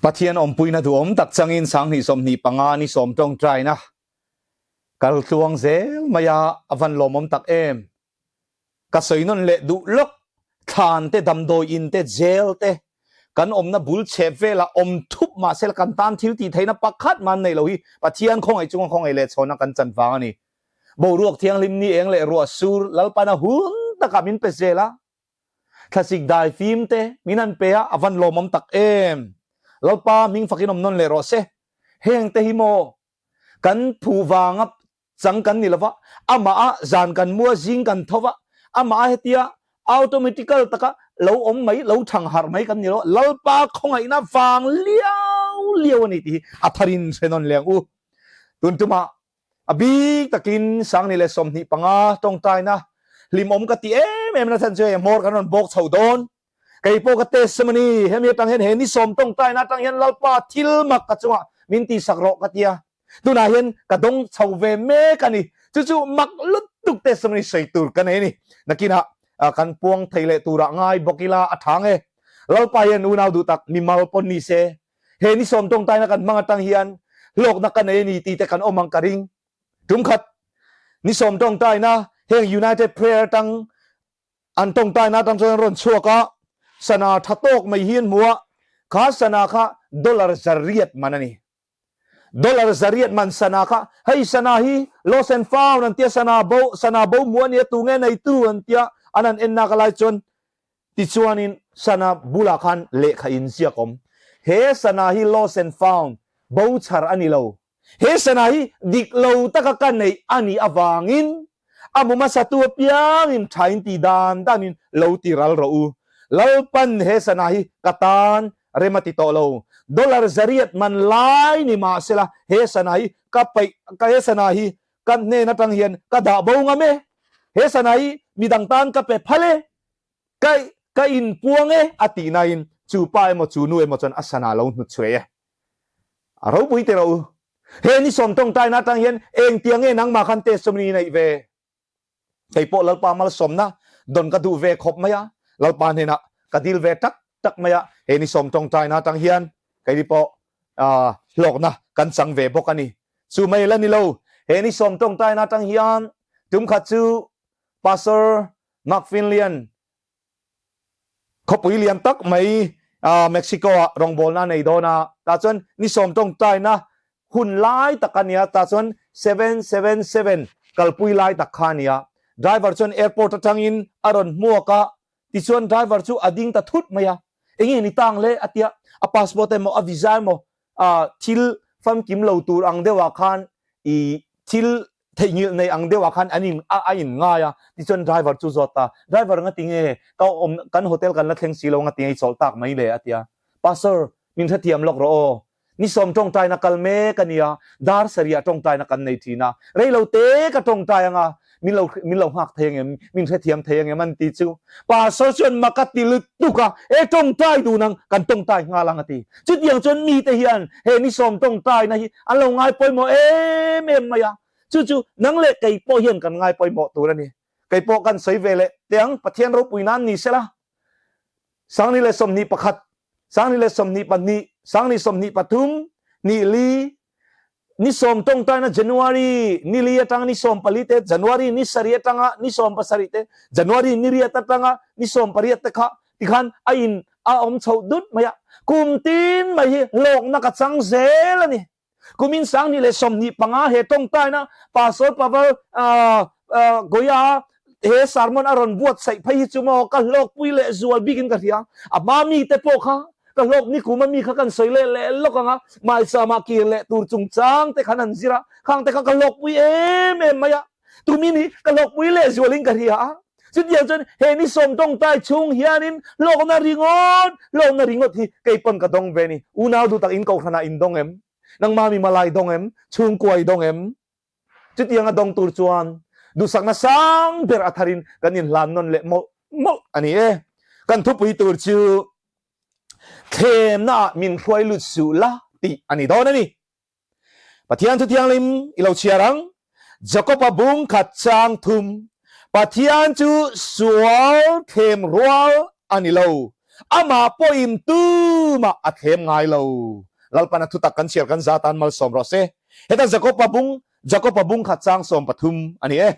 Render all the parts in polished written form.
Pathian awmpuina duhawm tak changin 2025 ni sawm tawngtaina kal tluang zel mai a, a van lawmawm tak em. Ka sawi nawn leh duh lawk, thlan te, damdawi in te, jail te, kan awmna bul chhep velah awm thup mahse la kan tan thil tih theihna pakhat mah an neih lo hi Pathian khawngaih chunga khawngaih leh chhawnna kan chan vang a ni. Boruak thianghlim ni eng leh ruah sur Lalpana hun takah min pe zel a. Thlasik dai fim te min han pe a, a van lawmawm tak em! Lalpa hming fakin awm nawn leh rawh se. Heng te hi maw kan phu vanga chang kan ni lova, amah a zan kan mua zing kan tho va, amah a hetia automatical taka lo awm mai, lo thang harh mai kan ni lo, Lalpa khawngaihna vang liau liau a ni tih hi a tharin hre nawn leh ang u. Tun tumah A bik takin 2025 tawngtaina hlimawm ka ti em em na chhan chu hei hmawr kan rawn bawk chho dawn. Kei pawh ka test sem a ni. Hemi atang hian he ni sawm tawngtaina atang hian Lalpa thil mak ka chungah min tihsak rawh ka ti a. Tunah hian ka dawng chho ve mek a ni. Chu chu mak lutuk testimony sawi tur ka nei a ni. Nakinah kan puang thei leh turah ngai bawk ila a tha nge. Lalpa hian unau duh tak mimal pawn ni se He ni sawm tawngtaina kan hmang atang hian hlawkna ka nei a ni tih te kan awm ang ka ring. Tum khat ni sawm tawngtaina heng United Prayer atang an tawngtaina atang chuan an rawn chhuak a, sana tha tawk mai hi an hmu a, kha sana kha dollar zariat man a ni. Dollar zariat man sana kha, hei sana hi lost and found an tia, sana bo, sana bo hmu a nia, tunge neitu an tia, an han en nak lai chuan Tichuanin sana bulah khan lehkha in ziak awm. He sana hi lost and found, bo chhar a ni lo. He sana hi dik lo taka ka neih a nih avangin a hmu hmasatu apiangin thain ti dan danin lo ti ral rawh u. Lalpan he sana hi ka tan rem a ti tawh lo. Dollar zariat man lai ni mahsela he sana hi ka paih, he sana hi ka hnen atang hian ka dah bo ngam e. He sana hi midang tan ka pe phal e. Ka ka inpuang e a tih nain chu pa emaw chu nu emaw chuan a sana lo hnut chhuai e. A ropui teh rawh u. He ni sawm tawngtaina atang hian engtiang nge nangmah khan testimony i neih ve? Kei pawh Lalpa malsawmna dawn ka duh ve khawp mai a, Lalpa hnenah ka dil ve tak tak mai a, he ni sawm tawngtaina atang hian keini pawh hlawkna kan chang ve bawk a ni. Chu mai la ni lo, he ni sawm tawngtaina atang hian tumkhat chu Pastor Mark Finlian khawpui lian tak mai Mexico ah rawngbawlna a nei dawn a, tah chuan ni sawm tawngtaina hun lai tak a nia, tah chuan 777 kalpui lai tak kha a nia. Driver chuan airport atangin a rawn hmuak a, tichuan driver chu a ding ta thut mai a, enge ni tang le a tia, a passport emaw a visa emaw thil famkim lo tur ang deuhah khan i thil theihnghilh nei ang deuhah khan an in a in ngai a, tichuan driver chu zawt ta, driver nga tinge ka awm kan hotel kan la thleng si lo nga tinge i chawlh tak mai le a ti a, pastor min hrethiam lawk rawh aw, ni sawm tawngtaina kal mek a nia, dar sarih ah tawngtaina kan nei thin a, rei lo te ka tawngtai anga min lo min lo nghak thei angem, min hrethiam thei angem an ti chu pastor chuan mak a ti lutuk a, e tawngtai dun ang kan tawngtai nghal ang a ti, chutiang chuan mite hian he ni sawm tawngtaina hi an lo ngai pawimawh em em mai a, chu chu nang leh kei pawh hian kan ngai pawimawh tur a ni. Kei pawh kan sawi ve leh teh ang, Pathian ropui nan ni sela, 2021, 2022, 2023, ni li, ni sawm tawngtaina January ni li atanga ni sawm pali te, January ni sarih atanga ni sawm pasarih te, January ni riat atanga ni sawm pariat te kha tikhan a in a awm chhoh dut mai a, kum tin mai hi hlawkna ka chang zel a ni. Kumin 2025 he tawngtaina Pastor Pavel Goya he sermon a rawn buatsaih phei hi chu maw ka hlawkpui leh zual bikin ka hria. A hma mite pawh kha ka hlawk ni kum a mi kha kan sawi leh leh lawk ang a, maisama kir leh tur chungchang te khan an zir a, khang te kha ka hlawkpui em em mai a, tumin hi ka hlawkpui leh zualin ka hria a. Chutiang chuan he ni sawm tawngtai chhung hianin hlawkna ringawt, hlawkna ringawt hi kei pawn ka dawng ve ni. Unau duh tak in kohhranah in dawng em? Nangmah mi malai dawng em? Chhungkua i dawng em? Chutianga dawng tur chuan duhsakna sang ber a tharin kan inhlan nawn leh mawlh mawlh a ni e. Kan thupui tur chu thlemnaah min hruai lut suh la tih a ni dawn a ni. Pathian Thuthianghlim i lo chhiar ang. Jakob-a bung khat chang thum, Pathian chu sual thlem rual a ni lo. Amah pawhin tumah a thlem ngai lo. Lalpan a thutak kan chhiar kan za tan malsawm rawh se. Heta Jakopa bung, Jakopa bung khat chang 13 a ni e.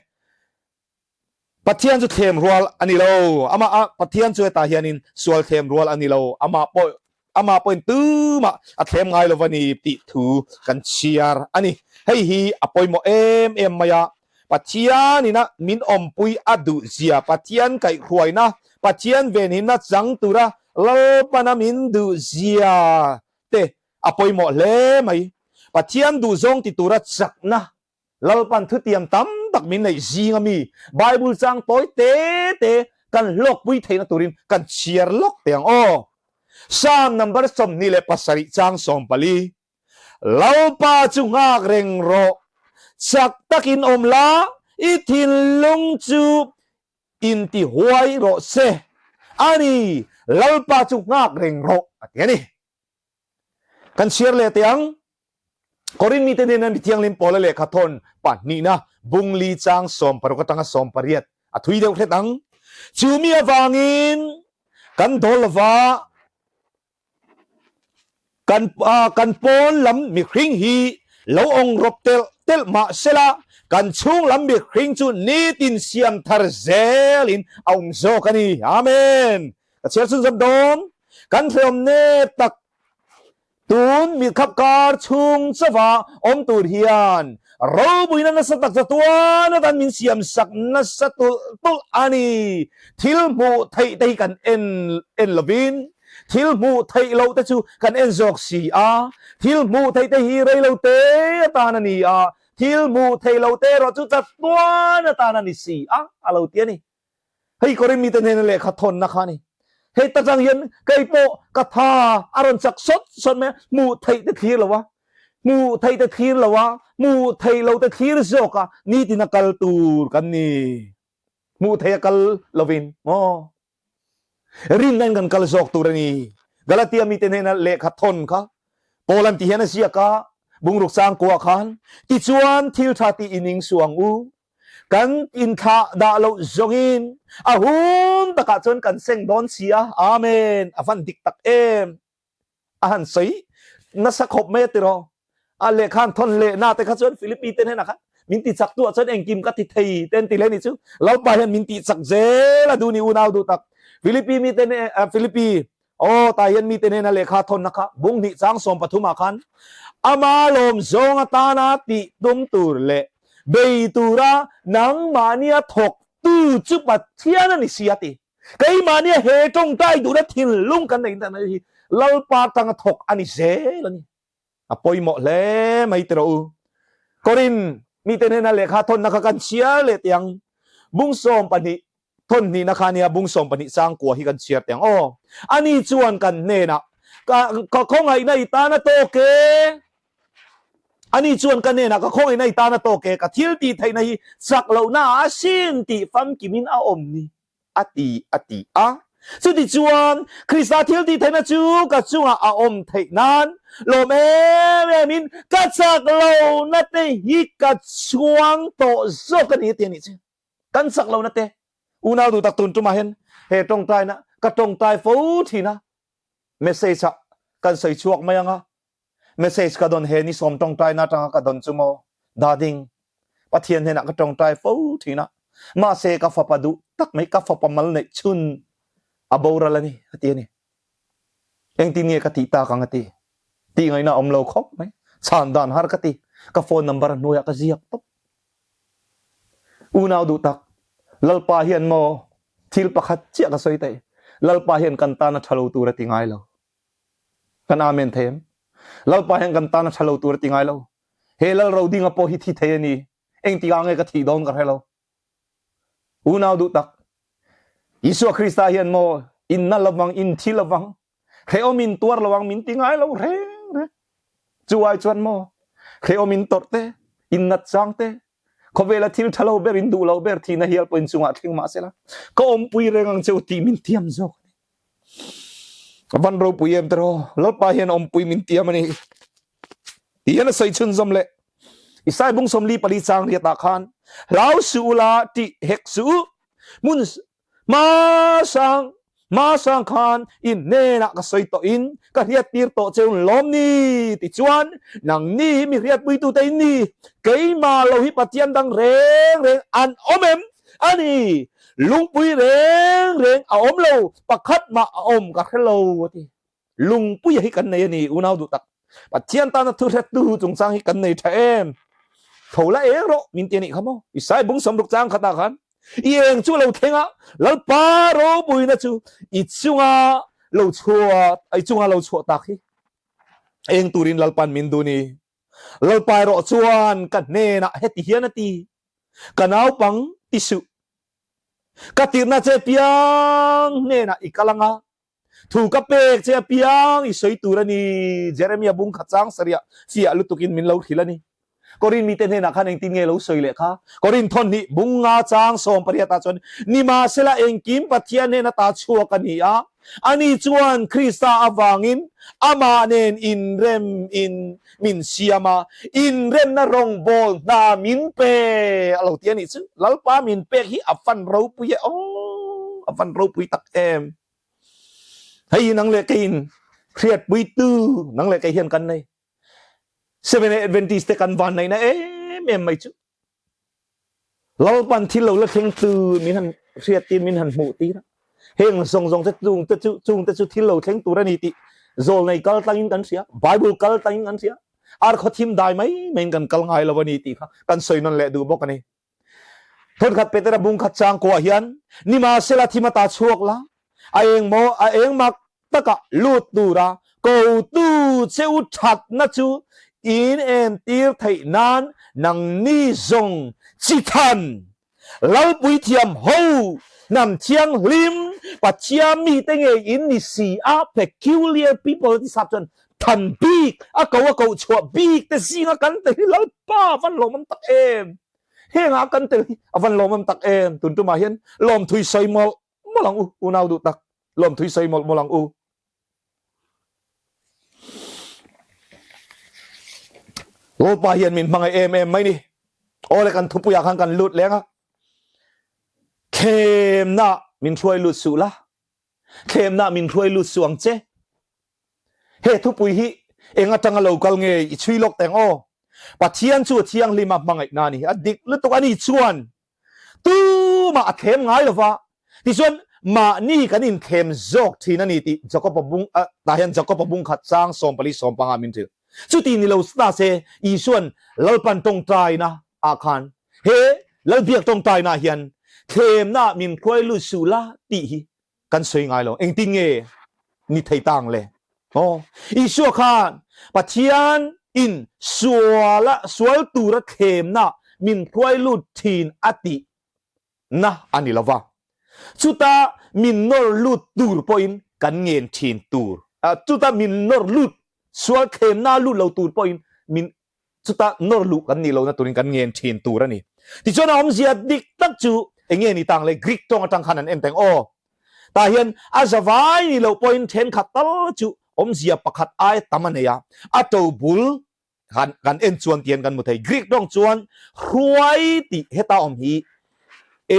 Pathian chu thlem rual a ni lo. Amah a Pathian chu hetah hianin sual thlem rual a ni lo. Amah pawh amah pawhin tumah a thlem ngai lo va ni tih thu kan chhiar a ni. Hei hi a pawimawh em em mai a. Pathianin a min awmpui a duh zia, Pathian kaihhruaina, Pathian venhimna chang tura Lalpana min duh zia te a pawimawh hle mai. Pathian duhzawng ti tura chakna Lalpan thutiam tam tak min neih zing a mi Bible chang tawi te te kan hlawkpui theihna turin kan chhiar lawk teh ang aw. Psalm number 27 chang 14 Lalpa chu nghak reng rawh, chak takin awm la, i thinlung chu inti huai rawh se. A ni, Lalpa chu nghak reng rawh a ti a ni. Kan chhiar leh teh ang. Korin mite hnena mi thianghlim Paula lehkha thawn pahnihna bung li chang 16 atanga 18 a thui deuh hret ang. Chu mi avangin kan dawl lova kan kan pawn lam mihring hi lo awng rawp telh telh mah sela kan chhung lam mihring chu nitin siam thar zelin a awm zawk a ni. Amen. Ka chhiar chhunzawm dawn. Kan hrehawm nep tak tun mitkhap kar chhung chauha awm tur hian ropuina nasa tak chatuan atan min siam sak nasa tulh tulh a ni. Thil hmuh theih te hi kan en en lovin thil hmuh theih loh te chu kan en zawk si a. Thil hmuh theih te hi rei lo te atan a ni a, thil hmuh theih loh te erawh chu chatuan atan a ni si a, a lo ti a ni. Hei Korin mite hnena lehkha thawnna kha a ni. Hei ta chang hian kei pawh ka tha a rawn chak sawt sawt mai a, hmuh theih te thlir lo a, hmuh theih te thlir lo a, hmuh theih lo te thlir zawk a, nitin a kal tur kan ni. Hmuh theih a kal lovin maw? Rinna in kan kal zawk tur a ni. Galatia mite hnena lehkha thawn kha Paul an ti hian a ziak a, bungruk changkua khan, tichuan thil tha tih i ning suh ang u, Kan inthlah dah loh zawngin a hun takah chuan kan seng dawn si a. Amen. A van dik tak em. A han sawi nasa khawp mai a tiraw. A lehkha han thawn leh na te kha chuan Philippi te hnenah khan min ti chak tu ah chuan engkim ka ti thei te an ti leh ni chu. Lalpa hian min tih chak zel a duh ni unau duh tak. Philippi mi te Philippi Aw, tah hian mite hnena lehkha thawnna kha bung hnih chang 13 ah khan ama lawm zawng atana tih tum tur leh bei tura nangmahnia thawktu chu Pathian a ni si a ti. Keimahnia he tawngtai duhna thinlung kan neih dan hi Lalpa tanga thawk a ni zel a ni. A pawimawh hle mai tiraw u. Korin mite hnena lehkha thawnna kha kan chhiar leh teh ang. Bung 12 thawn hnihna kha nia bung 12 chang kua hi kan chhiar teh ang aw. Ani chuan kan hnenah ka ka khawngaihna i tan a tawk e. Ani chuan ka hnenah ka khawngaihna i tan a tawk e, ka thil tih theihna hi chak lohna ah a sin tih famkimin a awm ni. a ti a ti a. Chutichuan, Krista thil tih theihna chu ka chungah a awm theih nan lawm em em in ka chak lohna te hi ka chhuang tawh zawk a ni a ti a nih chu. Kan chak lohna te unau duh tak tun tumah hian he tawngtaina ka tawngtai fo thin a, message ah kan sawi chhuak mai ang a, Message ka dawn he ni sawm tawngtaina atanga ka dawn chu maw Dading, Pathian hnenah ka tawngtai fo thin a, mahse ka fapa duh tak mai ka fapa mal neih chhun a boral a ni a ti a ni. Engtin nge ka tih tak ang a ti. Tih ngaihna a awm lo khawp mai. Chhan dan har ka ti. Ka phone number a hnuaiah ka ziak tawp. Unau duh tak, Lalpa hian maw thil pakhat chiah ka sawi thei. Lalpa hian kan tan a tha lo tur a ti ngai lo. Kan amen thei em? Lalpa hian kan tan a tha lo tur a ti ngai lo. He lal ro dinga pawh hi thi thei a ni. Engtikah nge ka thih dawn ka hre lo. Unau duh tak, Isua Krista hian maw in na lovang, in thi lovang, hrehawm in tuar lovang min ti ngai lo reng reng. Chu ai chuan maw hrehawm in tawrh te, in nat chang te, khawvela thil tha lo ber in duh lo ber thihna hial pawh in chungah thleng mah sela, ka awmpui reng ang che u tih min tiam zawk a ni. A van ropui em tiraw, Lalpa hian awmpui min tiam a ni. Ti hian a sawi chhunzawm leh. Isai bung 44 chang riatah khan hlau suh ula tih hek suh u, hmun hma sang. Hmasang khan in hnenah ka sawi tawhin ka hriattir tawh cheu lawm ni? Tichuan, nangni hi mi hriatpuitute in ni, keimah lo hi Pathian dang reng reng an awm em? A ni, lungpui reng reng a awm lo, pakhat mah a awm ka hre lo, a ti. Lungpuia hi kan nei a ni, unau duh tak. Pathian tana thu hrettu chungchang hi kan nei tha em? Tho la eng rawh min ti a nih kha maw? Isai bung 60 chang khatah khan i eng chu lo thleng a, Lalpa ropuina chu i chunga lo chhuah, i chunga lo chhuah tak hi eng turin Lalpan min duh ni? Lalpa erawh chuan ka hnenah heti hian a ti, Ka naupang ti suh, ka tirhna che piang hnenah i kal anga, Thu ka pek che apiang i sawi tur a ni, Jeremia bung kha chang sarih fiah lutukin min lo hrilh a ni. Korin mite hnenah khan engtin nge lo sawi leh kha? Korin thawn hnih bung nga chang 18 ah chuan, Nimahsela engkim Pathian hnen ata chhuak a ni a, ani chuan Krista avangin amah nen inrem in min siam a, inremna rawngbâwl hna min pe a lo ti a nih chu. Lalpa min pek hi a van ropui e aw, a van ropui tak em. Hei nang leh keiin hriatpuitu nang leh kei hian kan nei. Seventh-day Adventist te kan van neihna em em mai chu. Lalpan thil lo la thleng tu min han hriattir min han hmuh tir a. Heng zawng zawng te chung te chu chung te chu thil lo thleng tur a ni tih zawl nei kal tlangin kan hria. Bible kal tlangin kan hria. Ar khaw thim dai mai maiin kan kal ngai lo a ni tih kha kan sawi nawn leh duh bawk a ni. Thenkhat Petera bung khat chang kuah hian nimahsela thim ata chhuak la, a eng maw a eng mak takah lut tura kotu che u thatna chu in entir theih nan nangni zawng chi than Lalpuithiam ho hnam thianghlim Pathian mite ngei in ni si a, peculiar people ti sap chuan than bik a ko a koh chhuah bik te zinga kan tel hi Lalpa van lawmawm tak em! Hengah kan tel hi a van lawmawm tak em! Tun tumah hian lawmthui sawi mawlh mawlh ang u, unau duh tak, lawmthui sawi mawlh mawlh ang u. Lalpa hian min hmangaih em em mai ni. Awle kan thupuiah khan kan lut leng a. Thlemna min hruai lut suh la. Thlemna min hruai lut suh ang che. He thupui hi eng atanga lo kal nge i chhui lawk teng aw. Pathian chu a thianghlim a hmangaihna a ni. A dik lutuk a ni chuan tumah a thlem ngai lova. Tichuan mahni kan inthlem zawk thin a ni tih Jakob-a bung tah hian Jakob-a bung khat chang 14 15 min hrilh. Chuti ni lo ta se Isuan Lalpan tawngtaina ah khan he Lalbiak tawngtaina hian thlemna min hruai lut suh la tih hi kan sawi ngai lo. Engtin nge ni thei tang le? Aw, Isua khan Pathian in suala sual tura thlemna min hruai lut thin a tih na a ni lova. Chuta min nawr lut tur pawhin kan ngen thin tur. Chuta min nawr lut sual thlemna lut lo tur pawhin min Chuta nawr luh kan nih lohna turin kan ngen thin tur a ni. Tichuan a awmzia dik tak chu eng nge ni tang le Greek tawng atang khan an en teng aw. Tah hian a zavai ni loh pawhin thenkhat tal chu awmzia pakhat ai tam a nei a, a to bul kan kan en chuan tian kan hmu thei. Greek tawng chuan hruai tih heta awm hi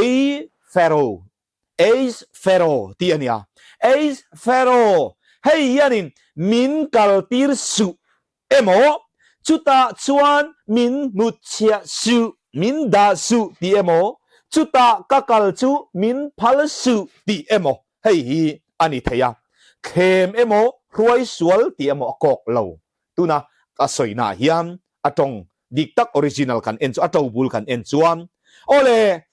ei pharaoh Eis Pharaoh tih a nia. Eis Pharaoh, hei hianin min kaltir suh emaw, chutah chuan min hnutchhiah suh, min dah suh tih emaw, chutah ka kal chu min phal suh tih emaw hei hi a ni thei a. Thlem emaw, hruai sual tih emaw a kawk lo. Tuna ka sawinaah hian a tawng dik tak original kan en chu a to bul kan en chuan awle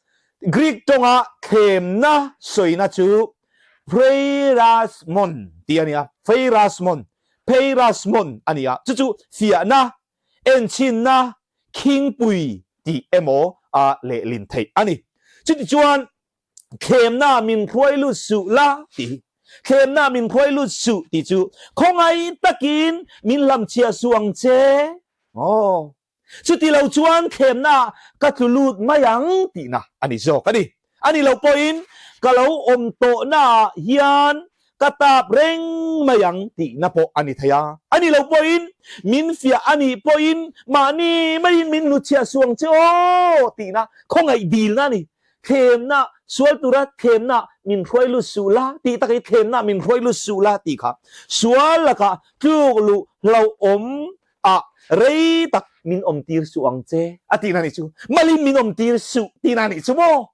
Greek tawnga thlemna sawina chu pheirasmon tih a ni a, pheirasmon, pheirasmon a ni a, chu chu fiahna, enchhinna, khingpui tih emaw a lehlin theih a ni. Chutichuan thlemna min hruai lut suh la tih hi thlemna min hruai lut suh tih chu khawngaih takin min hlamchhiah suh ang che. Aw, chuti lo chuan thlemna ka tlu lut mai ang tihna a ni zawk a ni. A ni lo pawhin ka lo awm tawhnaah hian ka tap reng mai ang tihna pawh a ni thei a. A ni lo pawhin min fiah a nih pawhin mahni maiin min hnutchhiah suh ang che aw tihna khawngaih dilna a ni. Thlemna. Sual tura thlemna min hruai lut suh la tih tak hi thlemna min hruai lut suh la tih kha sual lakah tluk luh hlauhawm ah rei tak min awm tir suh ang che a tihna nih chu. Malin min awm tir suh tihna nih chu maw?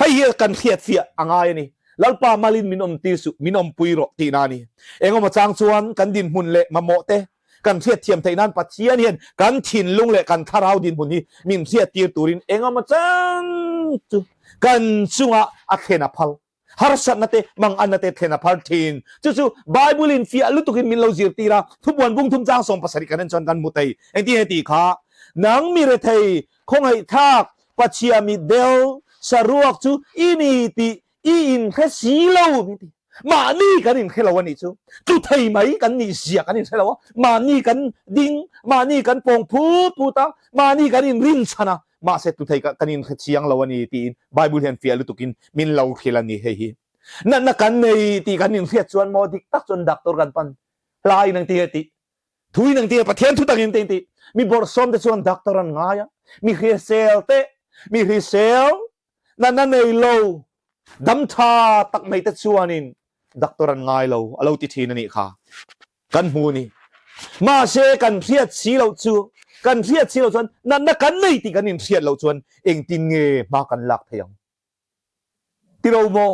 Hei hi kan hriat fiah a ngai a ni. Lalpa malin min awm tir suh, min awmpui rawh tihna a ni. Engemaw chang chuan kan dinhmun leh mamawh te kan hriat thiam theih nan Pathian hian kan thinlung leh kan thlarau dinhmun hi min hriat tir turin engemaw chang chu kan chungah a thlen a phal. Harsatna te, manganna te thlen a phal thin. Chu chu Bible in fiah lutukin min lo zirtir a, thubuan bung thum chang 70 kan en chuan kan hmu thei. Engtin nge tih kha? Nang mi rethei, khawngaihthlak, Pachhia mitdel, saruak chu i ni tih i inhre si lo min ti. Mahni kan inhre lo a nih chu. Tlu thei mai kan nih zia kan inhre lo a, mahni kan ding, mahni kan pawng phut phut a, mahni kan inrinchhan a, mahse tlu thei kan inhre chiang lo a ni tiin Bible hian fiah lutukin min lo hrilh a ni hei hi. Natna kan nei tih kan inhriat chuan maw dik tak chuan doctor kan pan hlai in ang ti nge tih Thu in ang ti a, Pathian thu tak in te in ti. Mi bawrhsawm te chuan doctor an ngai a, mi hrisel te, mi hrisel natna nei lo, dam tha tak mai te chuanin doctor an ngai lo a lo ti thin a nih kha. Kan hmu ni. Mahse kan hriat si loh chu, kan hriat si loh chuan natna kan nei tih kan inhriat loh chuan engtin nge hma kan lak thei ang? Ti lo maw?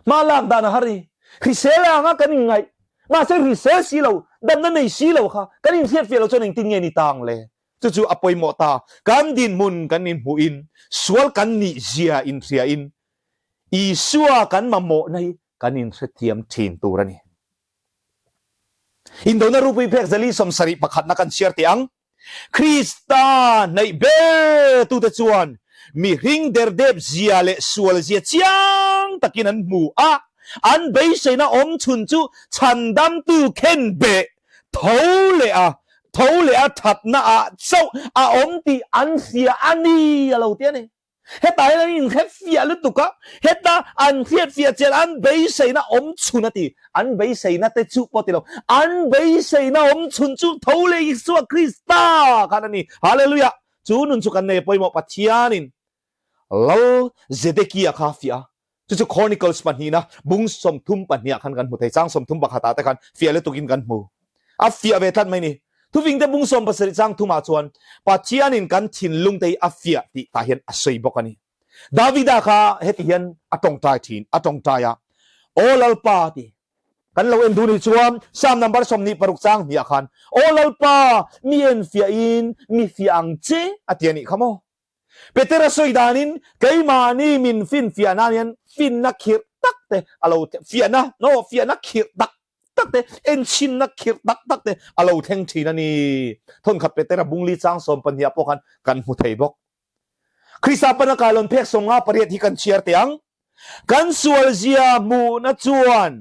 Hma lak dan a har i. Hrisel anga kan inngaih, mahse hrisel si lo, damna nei si lo kha kan inhriat fiah lo chuan engtin nge ni tang le? Chu chu a pawimawh ta. Kan dinhmun kan inhmuhin, sual kan nih zia inhriain, Isua kan mamawhna hi kan inhrethiam thin tur a ni. Indona Rupui Phek Zali 71 pakhatna kan chhiar teh ang. Krista hnaih ber tute chuan mihring derdep zia leh sual zia chiang takin an hmu a, an beiseina awm chhun chu chhandamtu khenbeh tho leh a tho leh a thatna ah chauh a awm tih an hria a ni a lo ti a ni. Hetah hian an inhre fiah lutuk a, heta an hriat fiah chian an beiseina awm chhun a ti. An beiseina te chu pawh ti lo, an beiseina awm chhun chu tho leh Isua Krista khan a ni. Hallelujah! Chu nun chu kan nei a pawimawh Pathianin Lal Zedekia kha a fiah a, Chu chu Chronicles pahnihna bung 32 ah khan kan hmu thei, chang 31 ah te khan fiah lutukin kan hmu. A fiah ve tlat mai ni. Thuving te bung 17 chang thum ah chuan Pathianin kan thinlung te hi a fiah tih tah hian a sawi bawk a ni. Davida kha heti hian a tawngtai thin, a tawngtai a, Aw Lalpa a ti. Kan lo en duh nih chuan Psalm number 26 chang hnih ah khan, Aw Lalpa, mi enfiah in mi fiah ang che a ti a nih kha maw? Petera sawi danin keimahni min finfiah nan hian finna khirh tak te a lo fiahna no fiahna khirh tak tak te enchhinna khirh tak tak te a lo thleng thin a ni. Thawnkhat Petera bungli chang 12 ah pawh khan kan hmu thei bawk. Krista pana kailawn phek 58 hi kan chhiar teh ang. Kan sualzia hmuhna chuan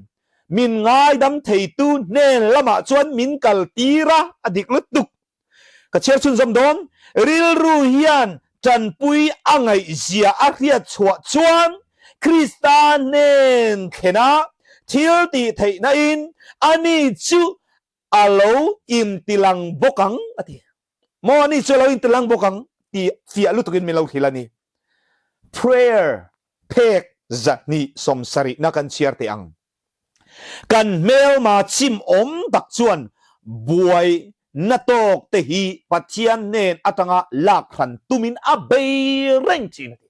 min ngaidam theitu hnen lamah chuan min kaltir a, a dik lutuk. Ka chhiar chhunzawm dawn, rilru hian tanpui a ngaihzia a hriat chhuah chuan Krista hnen thlena thil tih theihna in ani chu a lo intilang bawk ang a ti. Maw ani chu a lo intilang bawk ang tih fiah lutukin min lo hrilh a ni. Prayer phek 270 na kan chhiar teh ang. Kan hmelma chim awm tak chuan buai na tawk te hi Pathian hnen atanga lak hran tumin a bei reng thin a ti.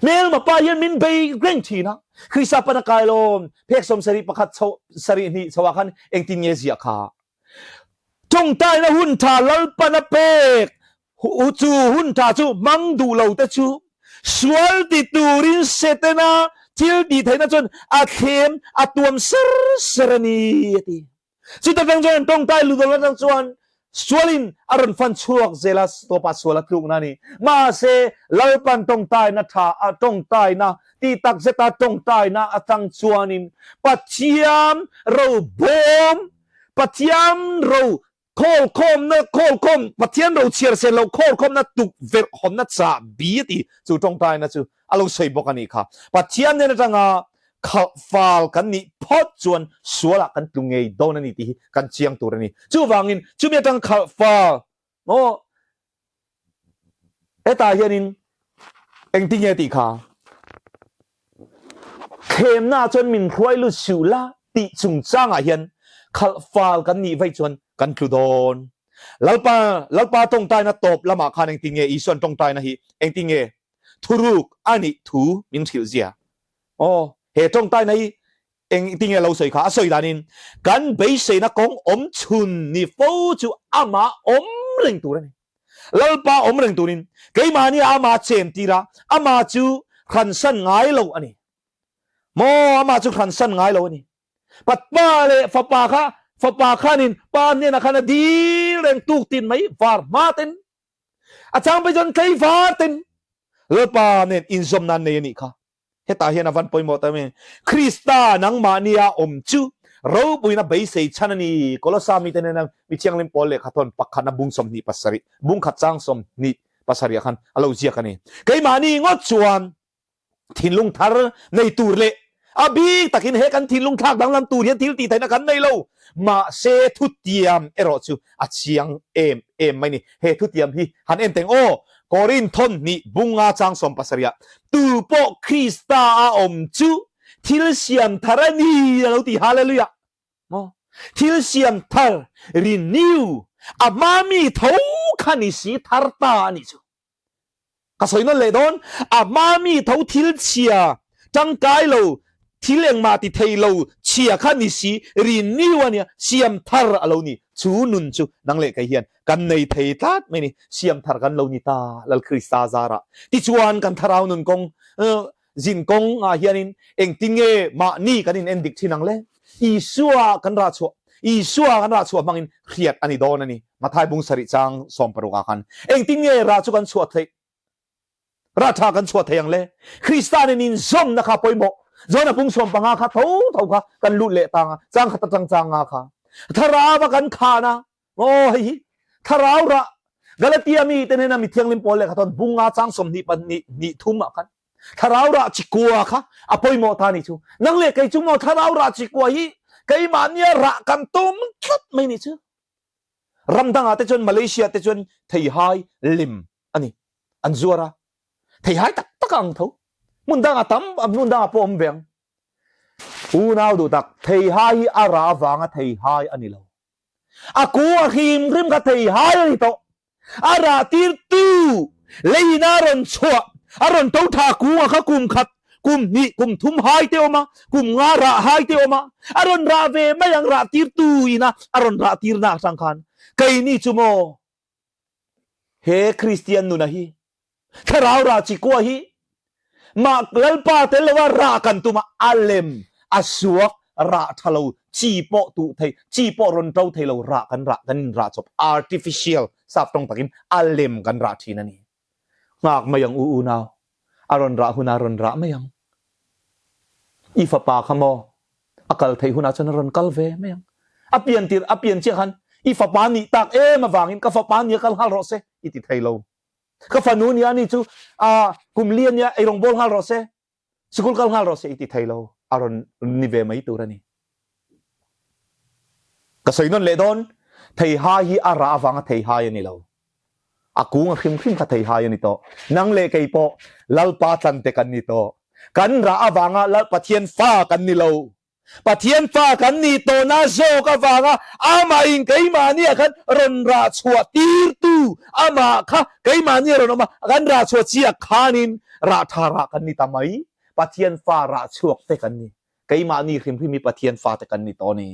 Hmelma pa hian min bei reng thin a, Krista pan a kai lawm, phek 71 chho sarih hnih chho ah khan engtin nge ziah kha? Tawngtaina hun tha Lalpan a pek chu hun tha chu hmang duh lo te chu sual ti turin Setana thil tih theihna chuan a thlem a tuam ser ser a ni a ti. Chuta tang chuan an tawngtai ludawlh atang chuan sualin a rawn fan chhuak zel a, tawpah sual a tlukna a ni. Mahse Lalpan tawngtaina tha a tawngtaina tih takzeta tawngtaina atang chuanin Pathian robawm Pathian ro khawlkhawmna khawlkhawm Pathian ro chhiar sen lo khawlkhawmna tukverh hawnna chahbi a ti chu tawngtaina chu a lo sawi bawk a nih kha. Pathian nen atanga khalh fal kan nih phawt chuan sualah kan tlu ngei dawn a ni tih hi kan chiang tur a ni. Chuvangin chumi atanga khalh fal maw hetah hianin engtinge tih kha? Thlemna chuan min hruai lut suh la tih chungchangah hian khalh fal kan nih vaih chuan kan tlu dawn. Lalpa Lalpa tawngtaina tawp lamah khan engtin nge Isuan tawngtaina hi engtin nge thuruk a nih thu min hrilh zia. Aw, he tawngtaina hi engtin nge lo sawi kha a sawi danin kan beiseina kawng awm chhun ni fo chu amah awm reng tur a ni. Lalpa awm reng turin keimahni amah chen tir a, amah chu hransan ngai lo a ni. Maw amah chu hransan ngai lo a ni. Patpa leh fapa kha fapa khanin pa hnenah khan a dil reng tuk tin mai var hma ten a chang phei chuan tlei var ten Lalpa nen inzawm nan nei a nih kha. Hetah hian a van pawimawh ta mai. Krista nangmahnia awm chu ropuina beisei chhan a ni. Kolosa mite nena mi thianghlim pawl lehkha thawn pakhatna bung 27, bung khat chang 27 ah khan a lo ziak a ni. Keimahni ngawt chuan thinlung thar nei tur leh a bik takin he kan thinlung thlak danglam tur hian thil tih theihna kan nei lo. Mahse thutiam erawh chu a chiang em em mai ni. He thutiam hi han en teng aw, Korin thawn hnih bunga chang 70 ah, Tu pawh Krista a awm chu thil siam thar a ni a lo ti, Hallelujah! Maw? Thil siam thar, renew, a hma mi tho kha ni si thar ta a nih chu. Ka sawi nawn leh dawn, a hma mi tho thil chhia, tangkai lo, thil engmah ti thei lo chhia kha ni si, renew a nia, siam thar a lo ni. Chu nun chu nang leh kei hian kan nei thei tlat mai ni, siam thar kan lo ni ta Lal Krista zarah. Tichuan kan thlarau nun kawng Zin kawng ah hianin engtin nge mahni kan in endik thin ang le? Isua kan rah chhuah, Isua kan rah chhuah hmangin hriat a ni dawn a ni. Mathai bung sarih chang 60 ah khan engtin nge rah chu kan chhuah theih? Rah tha kan chhuah thei ang le? Krista nen inzawmna kha pawimawh. Jona bung 15 kha tho tho kha kan lut leh tang a, chang khat atang chang nga kha. Thlarau a kan khan a, Aw hei hi thlarau rah Galatia mi te hnena mi thianghlim pawl lehkha thawn bunga chang 22 hnih thum ah khan thlarau rah chikua kha a pawimawh ta ni chu nang leh kei chu maw thlarau rah chikua hi keimahnia rah kan tum tlat mai ni chu ramdangah te chuan Malaysia te chuan theihai lim ani an zuar a theihai tak tak ang tho hmun dangah tam hmun dangah pawh awm ve ang unau duh tak theihai hi a rah avanga theihai ani lo A ku a hrim hrim kha thei hai a ni tawh. A rah tirtu leiin a rawn chhuah, a rawn to tha kunga kha kum khat, kum hnih, kum thum hai te awm a, kum nga rah hai te awm a, a rawn rah ve mai ang rah tirtu ina a rawn rah tirna atang khan keini chu maw he Kristian nuna hi Thlarau rah chikua hi mah Lalpa tel lova rah kan tum a, a lem, a suak, rah tha lo, chi pawh tuh thei, chi pawh rawn to thei lo rah kan rah, kan in rah chawp, artificial, sap tawng takin a lem kan rah thin a ni. Nghak mai ang u unau, a rawn rah hunah a rawn rah mai ang. I fapa kha maw a kal theih hunah chuan a rawn kal ve mai ang. A pian tir, a pian chiah khan i fapa nih tak em avangin ka fapa nia kal nghal rawh se i ti thei lo. Ka fanu nia ni chu a kum li ania eirawng bawl nghal rawh se, sikul kal nghal rawh se i ti thei lo, a rawn ni ve mai tur a ni. Ka sawi nawn leh dawn, theihai hi a rah avanga theihai a ni lo. A kung a hrim hrim kha theihai a ni tawh. Nang leh kei pawh Lalpa tlante kan ni tawh. Kan rah avanga Lal Pathian fa kan ni lo. Pathian fa kan nih tawhna zawk avanga amahin keimahniah khan rawn rah chhuah tirtu amah kha keimahniah rawn awm a, kan rah chhuah chiah khanin rah tha rah kan ni ta mai. Pathian fa rah chhuak te kan ni. Keimahni hrim hrim hi Pathian fa te kan ni tawh a ni.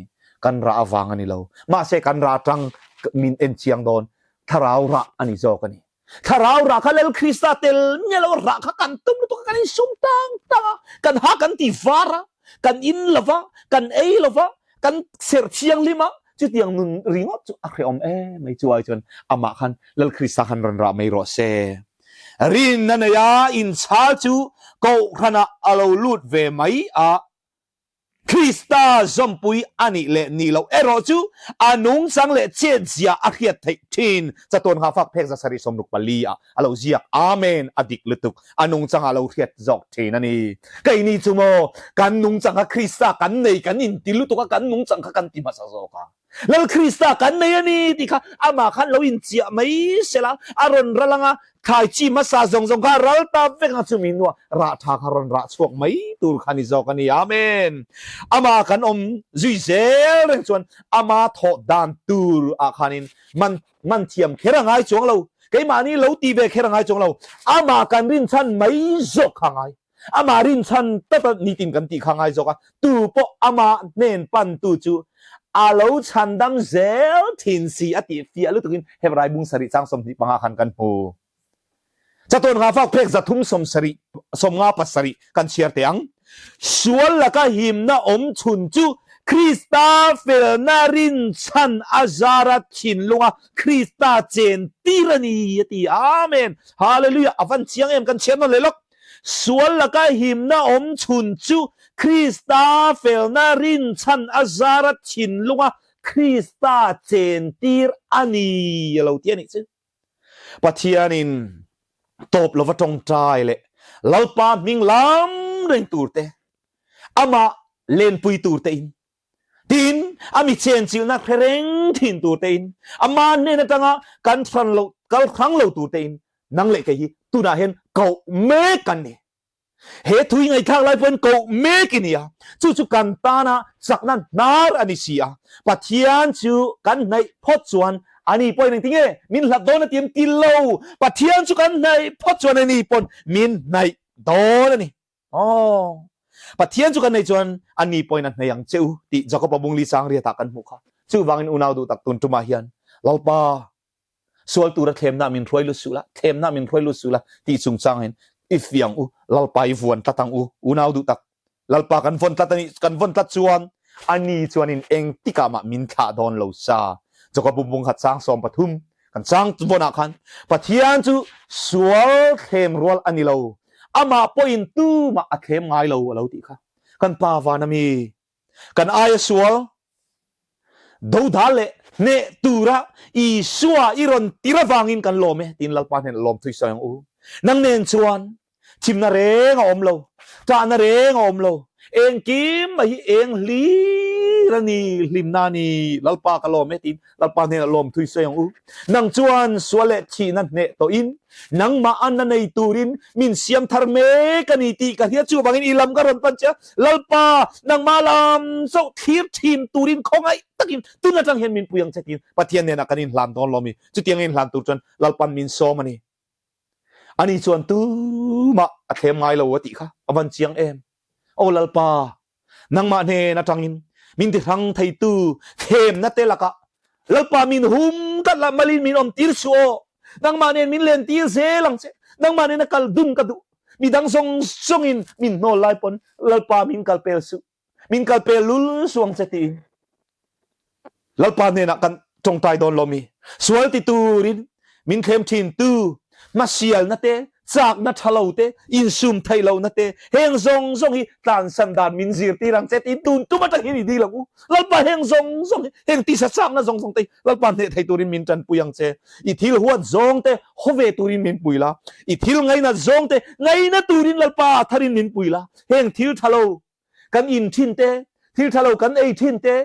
Kan rah avang a ni lo. Mahse kan rah atang min en chiang dawn. Thlarau rah a ni zawk a ni. Thlarau rah kha Lal Krista tel miah lo rah kha kan tum lutuk a, kan insum tang tang a, kan ha kan ti var a, kan in lo va, kan ei lo va, kan serh thianghlim a, chutiang nun ringawt chu a hrehawm em mai chu ai chuan amah khan Lal Krista khan rawn rah mai rawh se. Rinna nei a inchhal chu kohhranah a lo lut ve mai a, Krista zawmpui a nih leh nih loh erawh chu a nungchang leh chetzia a hriat theih thin. Chatuan nghahfak phek 764 ah a lo ziak. Amen! A dik lutuk. A nungchang ah lo hriat zawk thin a ni. Keini chu maw, kan nungchang kha Krista kan nei kan inti lutuk a, kan nungchang kha kan ti hmasa zawk a. Lal Krista kan nei a ni tih kha amah khan lo inchiah mai sela, a rawn ral anga thlai chi hmasa zawng zawng kha a ral ta vek anga chumi hnuah rah tha kha rawn rah chhuak mai tur kha ni zawk a ni. Amen. Amah kan awm zui zel reng chuan ama thawh dan tur ah khanin man man thiam kher a ngai chuang lo, keimahni lo ti ve kher a ngai chuang lo, amah kan rinchhan mai zawk kha a ngai. Amah rinchhan tata nitin kan tih kha ngai zawk a, tu pawh amah hnen pantu chu a lo chhandam zel thin si a tih fiah lutukin Hebrai bung sarih chang 25 khan kan hmu. Chatuan nghahfak phek 370 57 kan chhiar teh ang. Sual laka himna awm chhun chu Krista felna rinchhan a zara thinlunga Krista chen tir a ni a ti. Amen! Hallelujah! A van chiang em kan chhiar nawn leh lawk. Sual laka himna awm chhun chu Krista felna rinchhan a zara thinlunga Krista chentir a ni a lo ti a nih chu. Pathianin tawp lova tawngtai leh Lalpa hming lam reng tur te, amah lenpui tur tein Tin, a mi chenchilhna hre reng thin tur tein, ama hnen atanga kan hran lo, kal hrang lo tur tein nang leh kei hi tunah hian koh mek kan ni. He thu i ngaihthlak lai pawhin koh mek i ni a, chu chu kan tana chakna hnar a ni si a. Pathian chu kan hnaih phawt chuan ani pawhin engtinge min hlat dawn a ti em ti lo. Pathian chu kan hnaih phawt chuan ani pawn min hnaih dawn a ni. Aw, Pathian chu kan nei chuan ani pawhin a hnei ang che u tih Jakob-a bungli chang riatah kan hmuh kha. Chuvangin unau duh tak tun tumah hian Lalpa, sual tura thlemna min hruai lut suh la, thlemna min hruai lut suh la tih chungchangin i fiang u, Lalpa i vuan tlat ang u. Unau duh tak, Lalpa kan vawn tlat a nih, kan vawn tlat chuan ani chuanin engtikah mah min thlah dawn lo sa. Jakob-a bung khat chang 13 Kan chang vawnah khan Pathian chu sual thlem rual a ni lo, amah pawhin tumah a thlem ngai lo a lo tih kha. Kan Pa van a mi, kan aia sual dodal leh hneh tura Isua i rawn tir avangin kan lawm e tiin Lalpa hnenah lawm thui sawi ang u. Nang nen chuan Thimna reng a awm lo, ṭahna reng a awm lo, engkim mai hi eng hlir a ni, hlimna a ni, Lalpa ka lawm e tiin Lalpa hnenah lawm thui sawi ang u. Nang chuan sual leh thihna hneh tawhin nangmah anna nei turin min siam thar mek a ni tih ka hria chuvangin i lam ka rawn pan che a, Lalpa nangmah lam chauh thlir thin turin khawngaih takin tun atang hian min pui ang che tiin Pathian hnenah kan inhlan dawn lo mi, chutiang inhlan tur chuan Lalpan min sawm a ni. Ani chuan tumah a thlem ngai lo a tih kha a van chiang em. Aw Lalpa, nangmah hnen atangin min ti hrang theitu thlemna te lakah Lalpa min hum tlat la, malin min awm tir suh aw. Nangmah nen min len tir zel ang che. Nangmah nena kal dun ka duh. Midang zawng zawngin min hnawl lai pawn Lalpa min kal pel suh. Min kal pe lul suang che tiin Lalpa hnenah kan tawngtai dawn lo mi? Sual ti turin min thlem thin tu hmasialna te, chakna tha lo te, insum theih lohna te, heng zawng zawng hi tlansan dan min zirtir ang che tiin tun tum atang hian i dil ang u. Lalpa heng zawng zawng hi, heng tisa chakna zawng zawng te hi Lalpa hneh thei turin min tanpui ang che. I thil huat zawng te haw ve turin min pui la, i thil ngainat zawng te ngaina turin Lalpa tharin min pui la. Heng thil tha lo kan in thin te, thil tha lo kan ei thin te,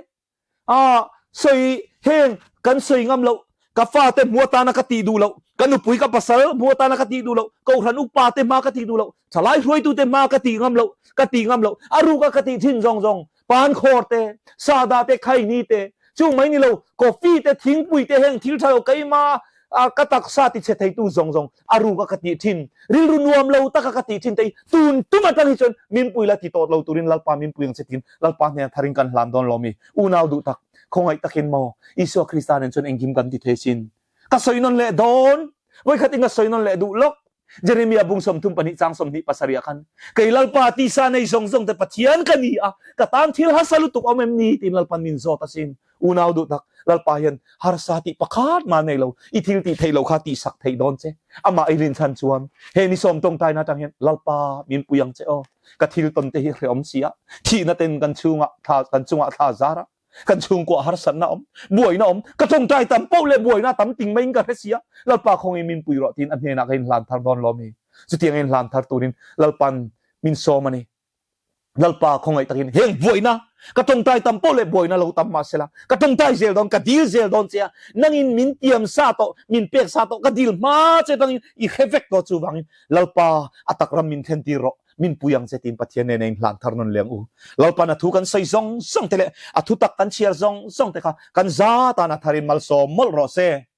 a sawi heng kan sawi ngam loh, ka fate hmu atana ka tih duh loh, ka nupui ka pasal hmu atana ka tih duh loh, kohhran upa te hma ka tih duh loh, thalai hruaitu te hma ka tih ngam loh, ka tih ngam loh, a ruka ka tih thin zawng zawng, pankhawr te, sahdah te, khaini te, chung mai ni lo, coffee te, thingpui te heng thil tha lo keima ka taksa ti chhe theitu zawng zawng a ruka ka tih thin, rilru nuam lo taka ka tih thin te hi tun tum atang hi chuan min pui la ti tawh lo turin Lalpa min pui ang che tiin Lalpa hnena tharin kan hlan dawn lo mi? Unau duh tak, khawngaih takin maw Isua Krista nen chuan engkim kan ti thei sin. Ka sawi nawn leh dawn, vawikhat in ka sawi nawn leh duh lawk. Jeremia bung 32 chang 27 ah khan, Kei Lalpa tisa nei zawng zawng te Pathian ka ni a, ka tan thil harsa lutuk awm em ni? tiin Lalpan min zawt asin. Unau duh tak, Lalpa hian harsa tih pakhat mah nei lo, i thil tih theih loh kha tihsak theih dawn che. Amah i rinchhan chuan he ni sawm tawngtaina atang hian Lalpa min pui ang che aw, ka thil tawn te hi hrehawm si a, thihna ten kan chhungah thla kan chungah thla zar a, kan chhungkuah harsatna awm, buaina awm, ka tawngtai tam poh leh buaina tam ting maiin ka hre si a, Lalpa khawngin min pui rawh tiin a hnenah ka inhlan thar dawn lo mi? Chutiang a inhlan thar turin Lalpa'n min sawm a ni. Lalpa khawngaih takin heng buaina, Ka tawngtai tam pawh leh buaina lo tam mahse la, ka tawngtai zel dawn, ka dil zel dawn che a, nangin min tiam sa tawh, min pek sa tawh, ka dil hma che tangin i hre vek tawh chuvangin Lalpa a tak ram min thlen tir rawh, min pui ang che tiin Pathian nena in hlan thar nawn leng u. Lalpan a thu kan sawi zawng zawng te leh a thu tak kan chhiar zawng zawng te kha kan za tan a tharin malsawm mawlh rawh se.